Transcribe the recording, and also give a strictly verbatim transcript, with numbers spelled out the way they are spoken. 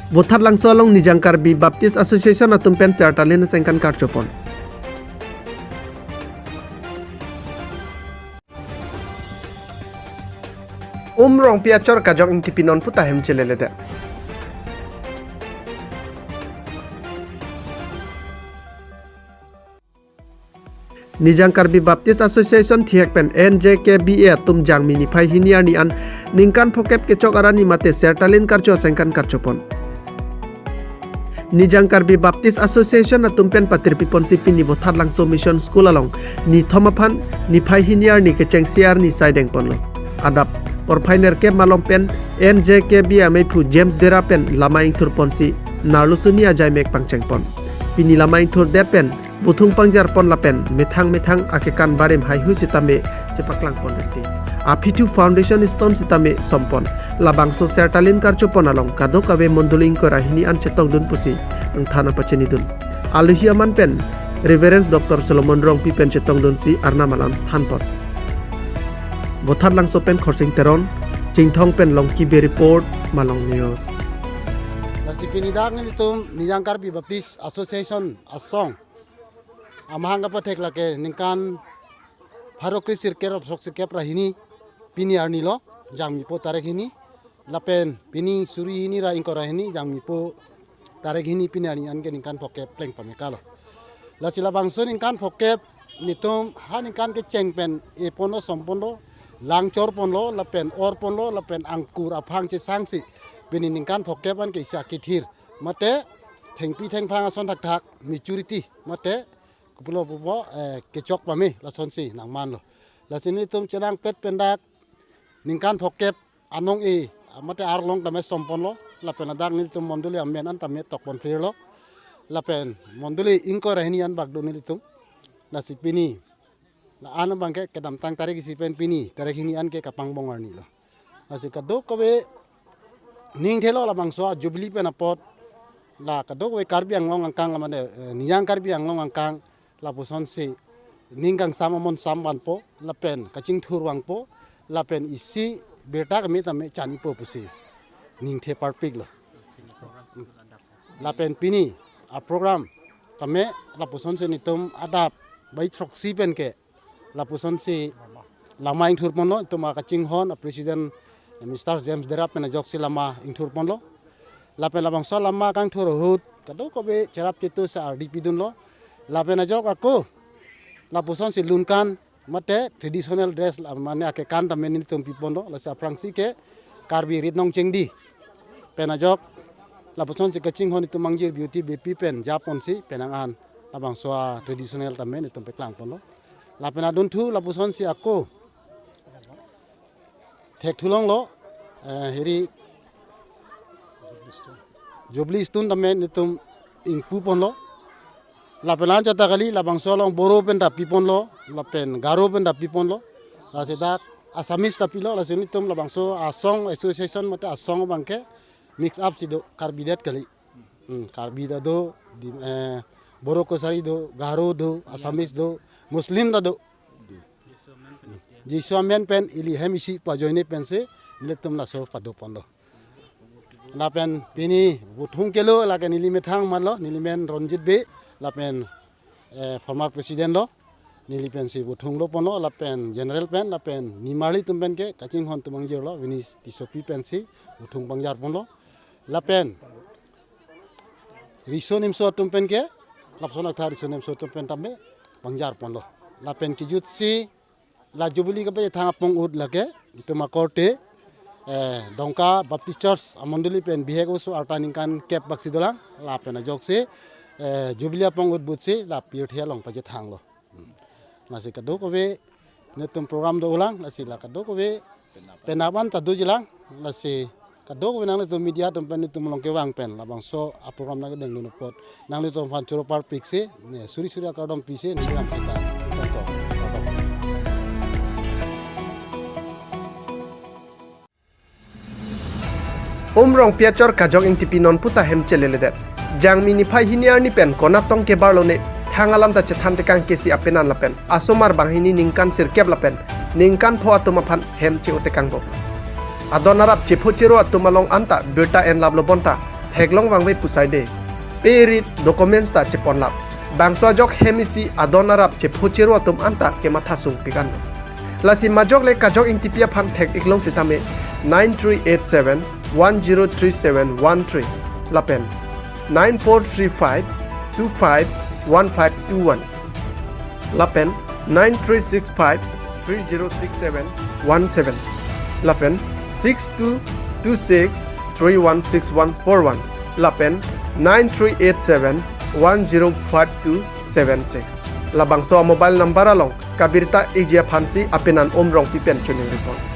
Vothatlangso along Nijang Karbi Baptist Association atum pen Sertalin asengkan karchopon. Umrongpi achor kajok ingtipi non puta hem cheleledet. Nijang Karbi Baptist Association thihek pen N J K B A atum Jangmi niphai hini arni an ningkan phokep kechok arani mate Sertalin karcho asengkan karchopon. Nijang Karbi Baptist Association atum pen patirpiponsi pini Vothatlangso Mission School along nithom aphan niphai hini arni kechengsi arni saidengponlo. Adap porphai nerkep malom pen N J K B A ameiphu James Dera pen lama ingthurponsi narlo suni ajaimek pangchengpon. Pini lama ingthurdet pen buthung pangjarpon lapen methang methang akekan barim haihui sitame chepaklangpon reti. Aphi thu foundation stone sitame sompon. Labangso Sertalin karchopon along kadokave mondoli ingkoi ra hini an chetongdun pusi nangthan apachinidun. Alohi aman pen Reverend Doctor Solomon Rongpi pen chetongdunsi arnam alam thanpon. Vothatlangso pen Khorsing Teron, Chinthong pen Longki Bey report, Malong News. Lasi pini dak nelitum Nijang Karbi Baptist Association asong amahang kapathek lake ningkan pharo kre sirkep ra throk sirkep ra hini pini arni lo, Jangmi po tarik hini, lapen pini suri hini ra ingkoi ra hini Jangmi po tarik hini pini arni an ke ningkan phokep pleng pameka lo. Lasi labangso ningkan phokep nelitum ha ningkan kecheng pen eponlo somponlo, langchorponlo lapen orponlo lapen angkur aphang chesangsi pini ningkan phokep an ke isi akethir mate thengpi thengphrang ason thakthak maturity mate kopulo pupo, eh, kechok pame lasonsi nangmanlo. Lasi nelitum chenangpet pen dak ningkan phokep anong e mate arlong tame somponlo lapen ladak nelitum mondoli amen an tame tokpon phirlo lapen mondoli ingkoi ra hini an bak do nelitum. Lasi pini la-an abang ke kedamtang tarik isi pen pini tarik hini an ke kapangbong arni lo. Lasi kadokave ningthelo labangso a-jubilee pen apot la kadokave Karbi Anglong angkang la mane, eh, Nijang Karbi Anglong angkang lapusonsi ning kangsam amon sam vanpo lapen kachingthur vangpo lapen isi birta keme tame chanipo pusi ningthe parpiklo. Lapen pini a-program tame lapusonsi nelitum adap bai throksi pen ke lapusonsi lama ingthurponlo, itum akachinghon a-president Mister James Dera pen ajoksi lama ingthurponlo. Lapen labangso lama kangthur ahut kadokave cherap chetu sa ardi pidunlo. Lapen ajok ako lapusonsi lunkan mate traditional dress la mane akekan tame nelitum piponlo. Lasi aphrangsi ke Karbi Rit Nong Chingdi pen ajok lapusonsi kachinghon itum mangjir beauty B P pen japonsi penang an labangso a-traditional tame nelitum peklangponlo. Lapen adunthu lapusonsi ako thekthulonglo, eh, hiri Jubilee Stone tame nelitum ingpuponlo. Lapen la-anchot ta kali labangso along Boro pen ta piponlo lapen Garo pen ta piponlo. Lasi dak Assamese ta pilo, lasi nelitum labangso asong association mate asong abang ke mix up si do, Karbi det kali. Hmm, Karbi ta do, di, eh, Boro Kachari do, Garo do, Assamese do, Muslim ta do. Jisu amen pen ili hem isi pajoine pensi nelitum laso padoponlo. Lapen pini buthung kelo lake neli methang manlo, neli men Ronjit Bey, lapen, eh, former president lo, neli pensi buthung loponlo, lapen general pen, lapen nimarli atum pen ke kachinghon atum mangjirlo, Vinesh Tissopi pensi buthung pangjarponlo, lapen riso nimso atum pen ke, lapuson athak riso nimso atum pen tame pangjarponlo. Lapen kejutsi la Jubilee kapachethang apong ahut lake itum akorte, eh, Dongka Baptist Church amondoli pen bihek oso arta ningkan kep baksi dolang, lapen ajoksi, eh, Jubilee apong ahut butsi la pirthe along pachethanglo. Hmm. Lasi kadokave nelitum program dolang, lasi la kadokave penap an ta dojilang, lasi kadokave nanglitum media atum pen nelitum along kevang pen labangso a-program nangkedengdun apot nanglitum aphan choro parpiksi, ne suri suri akardom pisi, ne ram kita. Umrongpi achor kajok ingtipi non puta hem cheleledet. Jangmi niphai hini arni pen konat tong kebarlo ne, thang alam ta chethan tekang kesi apenan lapen asomar banghini ningkan sirkep lapen ningkan pho atum aphan hem che-o tekangpo. Adon arap chepho chero atum along anta birta enlaplo bonta theklong vangve pu saide, pe rit documents ta cheponlap. Bangso ajok hem isi adon arap chepho chero atum anta kemathasung pik anlo. Lasi majok le Kajok Ingtipi aphan thek-iklong sitame nine three eight seven one zero three seven one three lapen nine four three five two five one five two one lapen nine three six five three zero six seven one seven lapen six two two six three one six one four one lapen nine three eight seven one zero five two seven six. Labangso a-mobile number along kabirta-ikji aphansi apenan Om Rongpi pen choningri pon.